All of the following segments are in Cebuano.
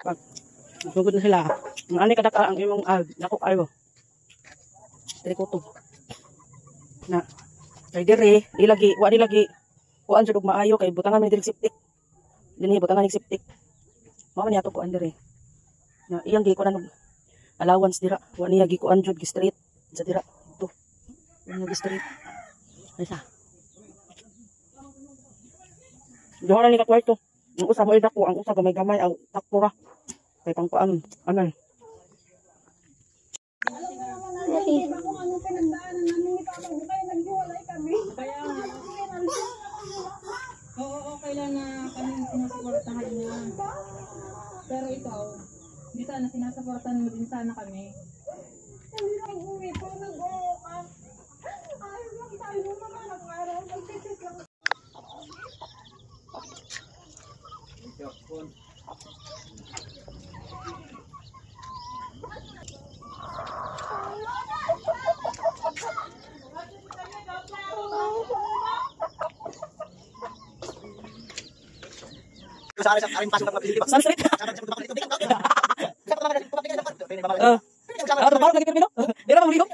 Pag sugod na sila. Ang ani kadaka ang imong dako kayo. Trikuto. Na kay dire di lagi wa di lagi kuan jud og maayo kay butangan man diri septic. Dinhi butangan ning septic. Mao man niya ato kuan dire. Na iyang gikuan og allowance dira. Wa niya gikuan jud gi straight sa dira. Ito. Wa niya gi straight. Ay sa. Duha na ni ka kwarto. Ang usa mo dako, ang usa gamay-gamay aw takpo ra. Kay pang kuan ano. Kung anong pinagdaanan namin ni Papa mo, kaya naghiwalay kami. Kaya, oo, okay lang na kami sinusuportahan niya. Pero ikaw, hindi sana sinasuportahan mo din sana kami. Hindi na uwi po, nag-oo ka. Ayos lang tayo mga anak araw, magtitis lang. Sun Street. Trabaho lagi pirmino. Dira ba muliho?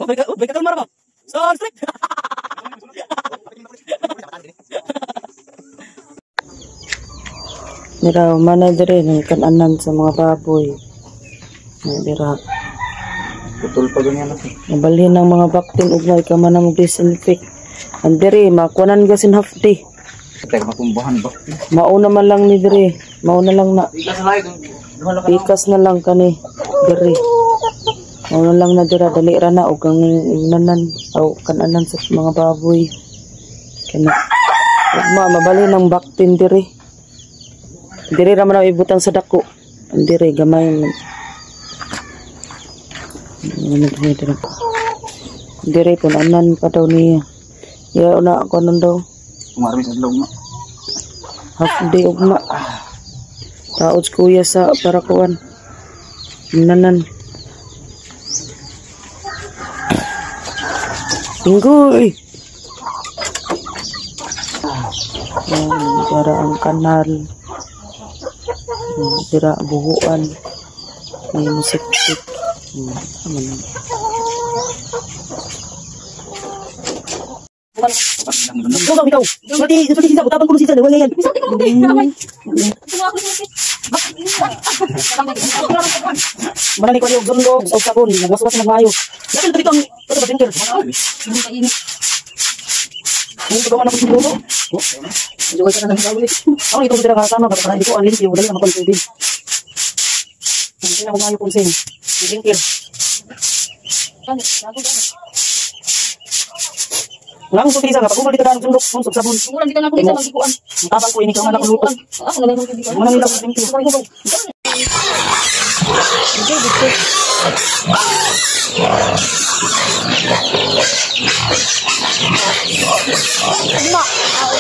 Oh, baik, oh, baik kalmar ba? Sun Street. Dira manay dire ng kananan sa mga baboy. Dira. Putol pa ganyan ako. Nabalhin ang mga baktin ugmay ka man ang disinfect. Andere, makuanan gasin half day. Teka, matumbahan ba? Mauna man lang ni dire. Mauna lang na. Pikas na lang. Pikas na lang kani dire. Mauna lang na dira dali ra na og ang nanan aw kananan sa mga baboy. Kana. Ugma mabalhin ang baktin dire. Dire ra man ang ibutang sa dako. Andere gamay man. Dire punanan pa daw niya. Ya una ako nun daw. Umarami sa adlaw nga. Half day ugma. Taod kuya sa para kuan. Nanan. Inggoy. Yan, dira ang kanal. Dira buhuan. May musik-sik. Tama na. Ikaw, ikaw. Sulti, sulti sisa, utabang kuno sisa, wala yan. Manali ko yung zundog, og sabon, nagwaswas na maayo. Dapil dito ang ito ba drinker? Hindi ko man ako siguro. Medyo ka na sa gawin. Ako ito dira kasama para hindi ko alin yung dali na makon tubig. Hindi na kumayo kung sin. Drinker. Wala akong sulti sa nga, pag-ugol dito daan, sundok, sundok, sabon. Wala dito na akong isa magikuan. Tabang ko, ini ka man ako luto. Ako na lang akong Wala nila akong drinker.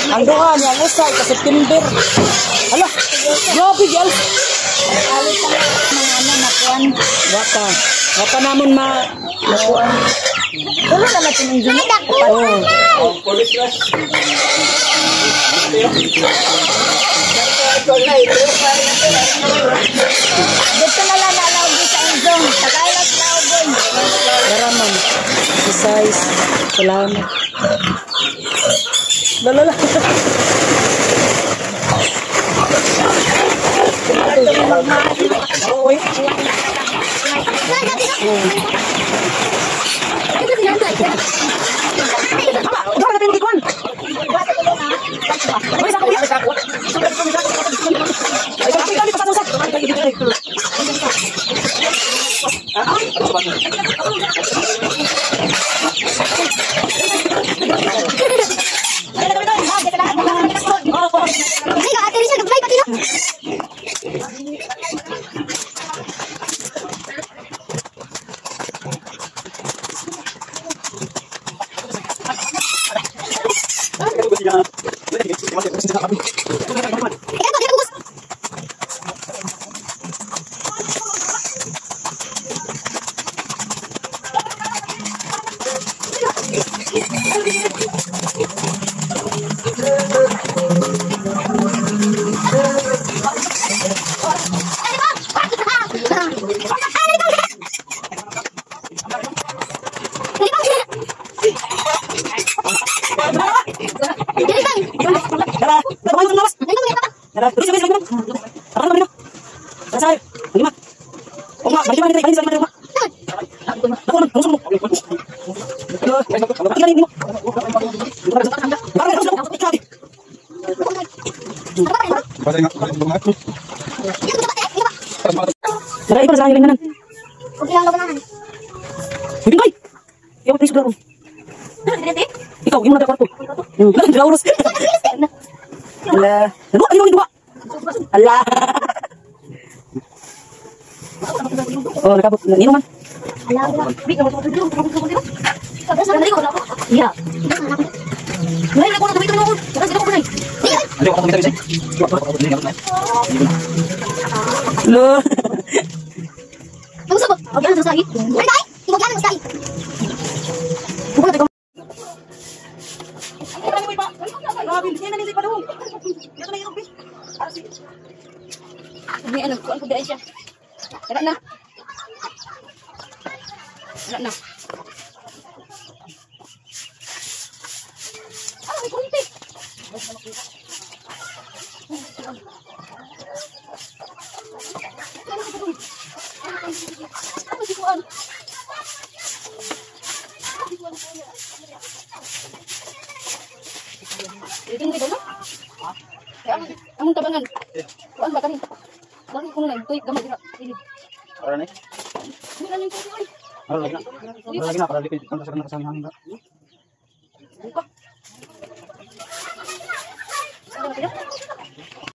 Ang duha niya, ang usay, ka September. Hala, grabe, girl. Alit pa nga mga ano, makuan. Wapa. Wapa namon ma... Makuan. Tulo na natin ang gino. Oh. Dito na lang nalawag sa Enzong. Tagailas laogoy. Tara, ma'am. Exercise. Salamat. Lalala. Oy. Ikaw na tayo magikuan. Ay, sako, ay, sako. Ay, sako, ay, sako, sako. Tara, tara, tara, tara, tara, tara, tara, tara, lima. Ugma, balik lima, balik lima, lima. Ako man, gusto mo. Tingnan mo. Parang gusto mo. Tara, iba sa ilang nanan. Bibingkoy. Ikaw please bro. Ikaw, yung nagkakwarto. Nagkakwarto. Ala. Duwa, duwa, duwa. Ala. Oh, nakabot. Nino man. Iya. Lo. May ano, kuan ko dai siya. Wala na. Wala na. Ah, may kuryente. Ano si kuan? Dito mo dito. Among tabangan. Kuan ba kani? Dali ko na tuyok gamay dira. Para na. Hindi na yung tuyok. Para lagi na. Para lagi na para lagi na sa kasama hangin ba. Buka. Ano ba?